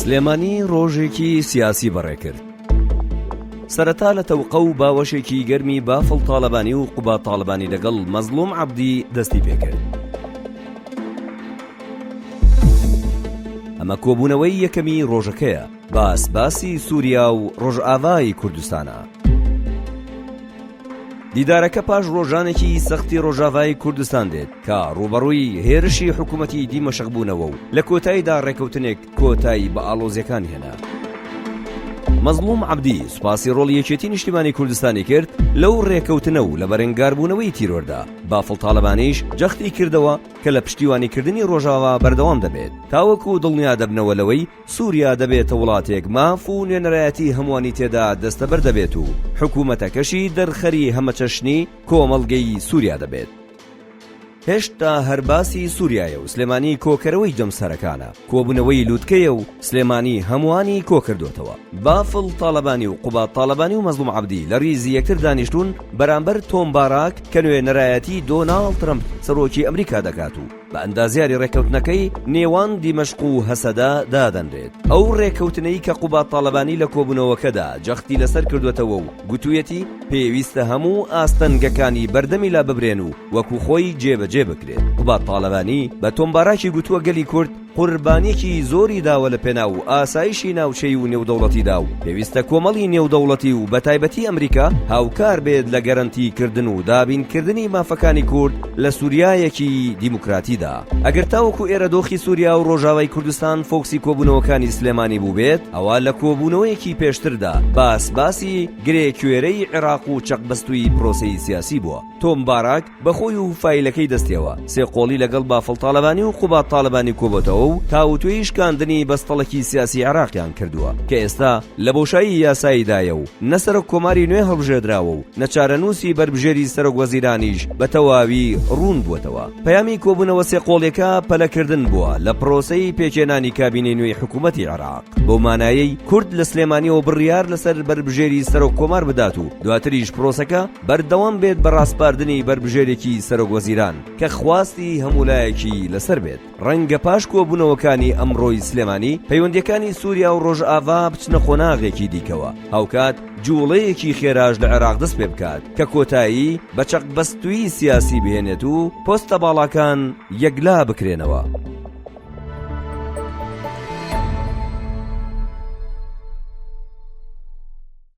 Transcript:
سلێمانی ڕۆژێکی سیاسی بەڕێکرد. سەرەتا لە تەوقە و باوەشێکی گەرمی بافڵ تاڵەبانی و قوباد تاڵەبانی لەگەڵ مەزڵوم عەبدی دەستی پێکرد. ئەمە کۆبوونەوەی یەکەمی ڕۆژەکەیە، باس باسی سووریا و ڕۆژئاڤای کوردستانە. دیدارەکە پاش ڕۆژانێکی سەختی ڕۆژاڤای کوردستان دێت کە ڕووبەڕووی هێرشی حکوومەتی دیمەشق بوونەوە و لە کۆتاییدا ڕێکەوتنێک کۆتایی بە ئاڵۆزیەکان هێنا. مەزڵوم عەبدی سوپاسی ڕۆڵی یەکێتی نیشتیمانی کوردستانی کرد لەو ڕێکەوتنە و لە بەرەنگاربوونەوەی تیرۆردا، بافڵ تاڵەبانیش جەختی کردەوە کە لە پشتیوانیکردنی ڕۆژاوا بەردەوام دەبێت تاوەکو دڵنیا دەبنەوە لەوەی سووریا دەبێتە وڵاتێک ماف و نوێنەرایەتی هەمووانی تێدا دەستەبەر دەبێت و حکوومەتەکەشی دەرخەری هەمەچەشنی کۆمەڵگەی سووریا دەبێت. هێشتا هەر باسی سووریایە و سلێمانی کۆکەرەوەی جەمسەرەکانە، کۆبوونەوەی لووتکەیە و سلێمانی هەمووانی کۆکردۆتەوە. بافڵ تاڵەبانی و قوباد تاڵەبانی و مەزڵوم عەبدی لە ریزی یەکتر دانیشتوون بەرامبەر تۆم باراک کە نوێنەرایەتی دۆناڵد ترەمپ سەرۆکی ئەمریکا دەکات و بە ئەندازیاری ڕێککەوتنەکەی نێوان دیمەشق و هەسەدە دادەنرێت. ئەو ڕێککەوتنەی کە قوباد تاڵەبانی لە کۆبوونەوەکەدا جەختی لەسەر کردووەتەوە و گوتوویەتی پێویستە هەموو ئاستەنگەکانی بەردەمی لاببرێن و وەکو خۆی جێبەجێ بکرێت. قوباد تاڵەبانی بە تۆم باراکی گوتووە گەلی کورد قوربانییەکی زۆری داوە لە پێناو ئاسایشی ناوچەیی و نێودەوڵەتیدا و پێویستە کۆمەڵی نێودەوڵەتی و بەتایبەتی ئەمریکا هاوکار بێت لە گەرەنتی کردن و دابین کردنی مافەکانی کورد لە سوریایەکی دیموکراتیدا. ئەگەر تاوەکو ئێرە دۆخی سوریا و ڕۆژاوای کوردستان فۆکسی کۆبوونەوەکانی سلێمانی بووبێت، ئەوا لە کۆبوونەوەیەکی پێشتردا باس باسی گرێ کوێرەی عێراق و چەقبەستوویی پرۆسەی سیاسی بووە. تۆم باراک، بە خۆی و فایلەکەی دەستیەوە، سێ قۆڵی لەگەڵ بافڵ تاڵەبانی و قوباد تاڵەبانی کۆبۆتەوە و تاوتوێی شکاندنی بەستەڵەکی سیاسی عێراقیان کردووە کە ئێستا لە بۆشایی یاساییدایە و نە سەرۆک کۆماری نوێ هەڵبژێردراوە و نە چارەنووسی بەربژێری سەرۆک وەزیرانیش بە تەواوی ڕوون بووەتەوە. پەیامی کۆبوونەوە سێ قۆڵیەکە پەلەکردن بووە لە پرۆسەی پێکهێنانی کابینەی نوێی حکوومەتی عێراق بەو مانایەی کورد لە سلێمانیەوە بڕیار لەسەر بەربژێری سەرۆک کۆمار بدات و دواتریش پرۆسەکە بەردەوام بێت بە ڕاسپاردنی بەربژێرێکی سەرۆک وەزیران کە خواستی هەموو لایەکی لەسەر بێت. ڕەنگە پاش کۆبوونەوەکانی ئەمڕۆی سلێمانی پەیوەندییەکانی سووریا و ڕۆژئاڤا بچنە قۆناغێکی دیکەوە، هاوکات جووڵەیەکی خێراش لە عێراق دەست پێ بکات کە کۆتایی بە چەقبەستوویی سیاسی بهێنێت و پۆستە باڵاکان یەکلا بکرێنەوە.